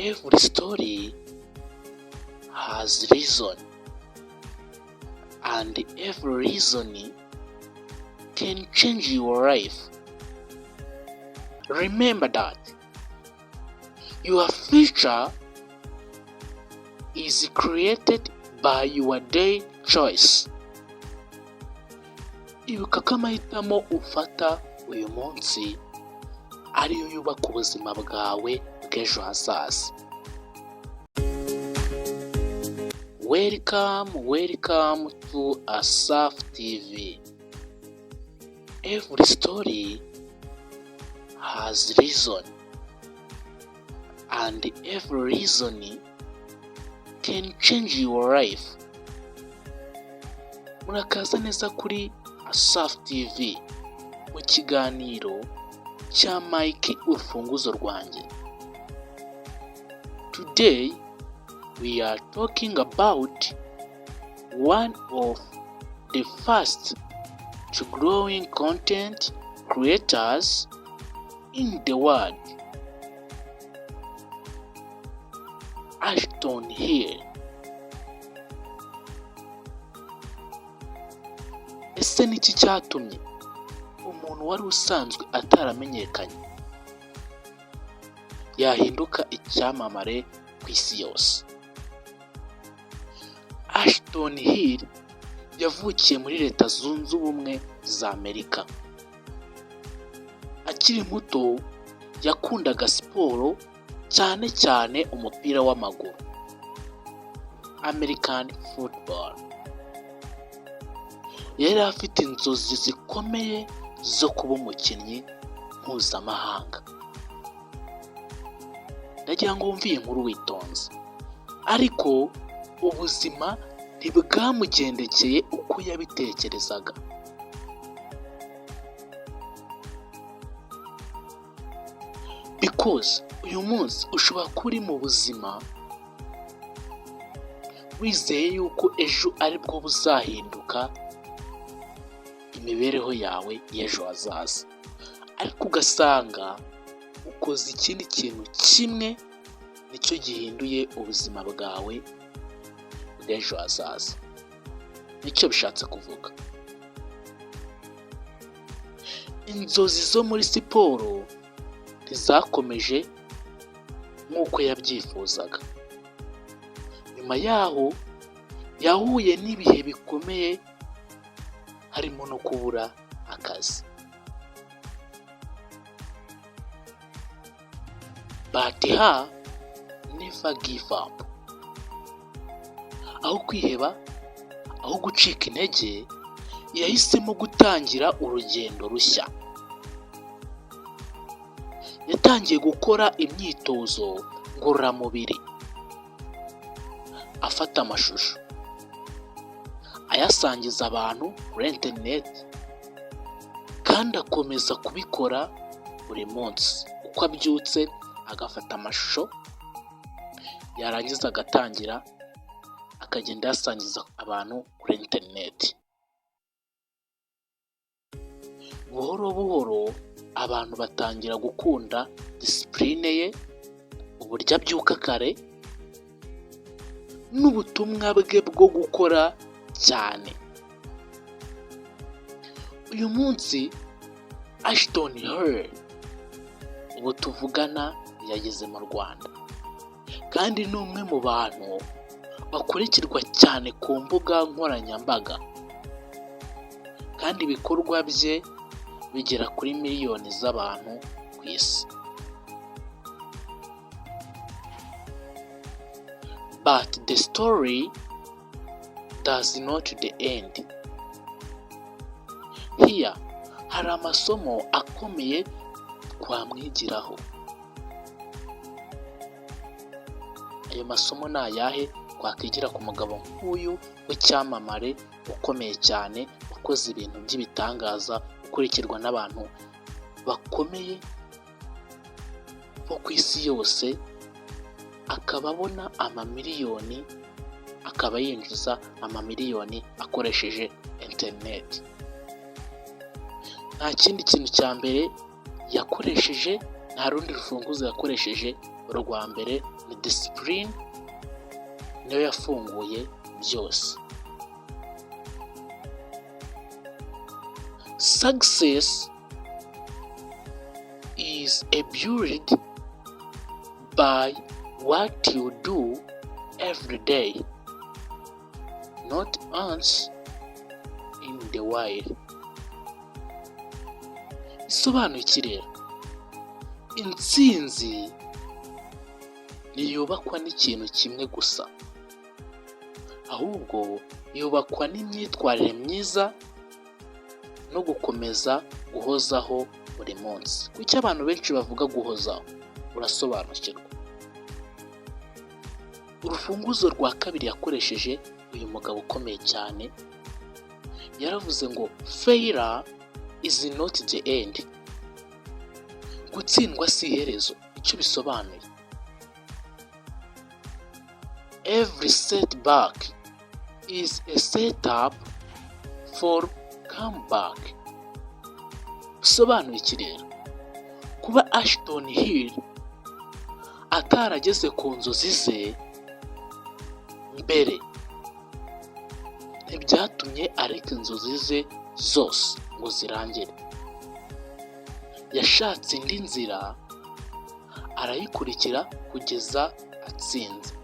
Every story has reason, and every reason can change your life. Remember that your future is created by your day choice. Ibuka ko amahitamo ufata uyu munsi ariyo yubaka ubuzima bwawe bw'ejo hazaza. Welcome, welcome to Asaf TV. Every story has reason, and every reason can change your life. Murakaza neza kuri Asaf TV mu kiganiro cya Mike, urufunguzo rwanjye. Today we are talking about one of the fast to growing content creators in the world, Ashton Hill. Ese ni iki cyatumye umuntu wari usanzwe ataramenyekanye yahinduka icyamamare ku isi yose? Ashton Hill yavukiye muri Leta Zunze Ubumwe za Amerika. Akiri muto yakundaga siporo, cyane cyane umupira w'amaguru, American football. Yari afite inzozi zikomeye zo kuba umukinnyi mpuzamahanga. Ndagira ngo wumve iyi nkuru witonze, ariko ubuzima ntibwamugendekeye uko yabitekerezaga. Because uyu munsi ushobora kuba uri mu buzima wizeye yuko ejo aribwo buzahinduka imibereho yawe y'ejo hazaza, ariko ugasanga ukoze ikindi kintu kimwe nicyo gihinduye ubuzima bwawe bw'ejo hazaza. Nicyo bishatse kuvuga. Inzozi zo muri siporo ntizakomeje nk'uko yabyifuzaga. Nyuma yaho yahuye n'ibihe bikomeye, harimo no kubura akazi. But he never give up. Aho kwiheba, aho gucika intege, yahisemo gutangira urugendo rushya. Yatangiye gukora imyitozo ngororamubiri, afata amashusho ayasangiza abantu kuri interineti, kandi akomeza kubikora buri munsi. Uko abyutse agafata amashusho, yarangiza agatangira akagenda ayasangiza abantu kuri interineti. Buhoro buhoro abantu batangira gukunda discipline ye, uburyo abyuka kare n'ubutumwa bwe bwo gukora cyane. Uyu munsi Ashton Hall ubu tuvugana yageze mu Rwanda, kandi ni umwe mu bantu bakurikirwa cyane ku mbuga nkoranyambaga, kandi ibikorwa bye bigera kuri miliyoni z'abantu ku isi. But the story does not the end here. Hari amasomo akomeye twamwigiraho. Ayo masomo ni ayahe twakwigira ku mugabo nk'uyu w'icyamamare ukomeye cyane, ukoze ibintu by'ibitangaza, ukurikirwa n'abantu bakomeye bo ku isi yose, akaba abona amamiliyoni, akaba yinjiza amamiliyoni akoresheje interineti? Nta kindi kintu cya mbere yakoresheje, nta Nta rundi rufunguzo yakoresheje. Urwa mbere ni discipline, niyo yafunguye byose. Success is a built by what you do every day, not once in the while. Bisobanuye iki rero? Intsinzi ntiyubakwa n'ikintu kimwe gusa, ahubwo yubakwa n'imyitwarire myiza no gukomeza guhozaho buri munsi. Kuki abantu benshi bavuga guhozaho? Urasobanukirwa. Urufunguzo rwa kabiri yakoresheje uyu mugabo ukomeye cyane, yaravuze ngo: "Failure is not the end." Gutsindwa si iherezo. Icyo bisobanuye, every setback is a setup for comeback. Bisobanuye iki rero? Kuba Ashton Hill atarageze ku nzozi ze mbere, ntibyatumye areka inzozi ze zose ngo zirangire. Yashatse indi nzira, arayikurikira kugeza atsinze.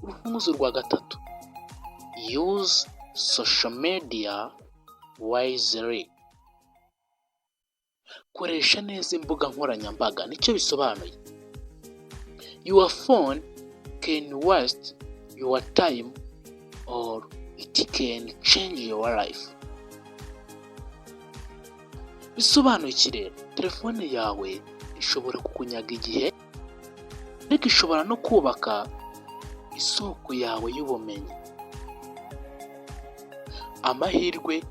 Urufunguzo rwa gatatu: use social media wisely. Koresha neza imbuga nkoranyambaga. Nicyo bisobanuye: your phone can waste your time or it can change your life. Bisobanuye iki rero? Telefone yawe ishobora kukunyaga igihe, ariko ishobora no kubaka isoko yawe y'ubumenyi, amahirwe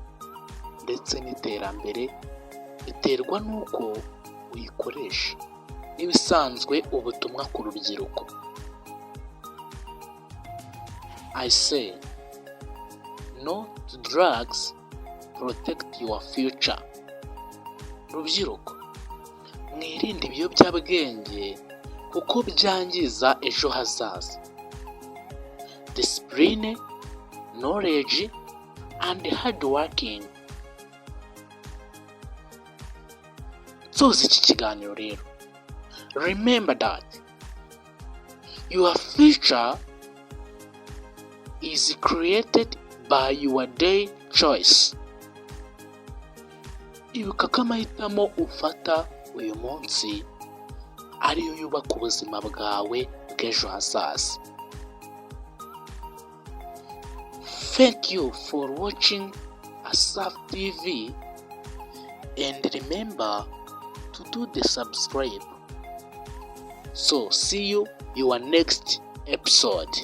ndetse n'iterambere, biterwa n'uko uyikoresha. Nk'ibisanzwe, ubutumwa ku rubyiruko: I say no to drugs, protect your future. Rubyiruko, mwirinde ibiyobyabwenge kuko byangiza ejo hazaza. Discipline, knowledge and hard working. Nsoza iki kiganiro rero, remember that your future is created by your day choice. Ibuka ko amahitamo ufata uyu munsi ariyo yubaka ubuzima bwawe bw'ejo hazaza. Thank you for watching Asaf TV and remember to do the subscribe. So see you your next episode.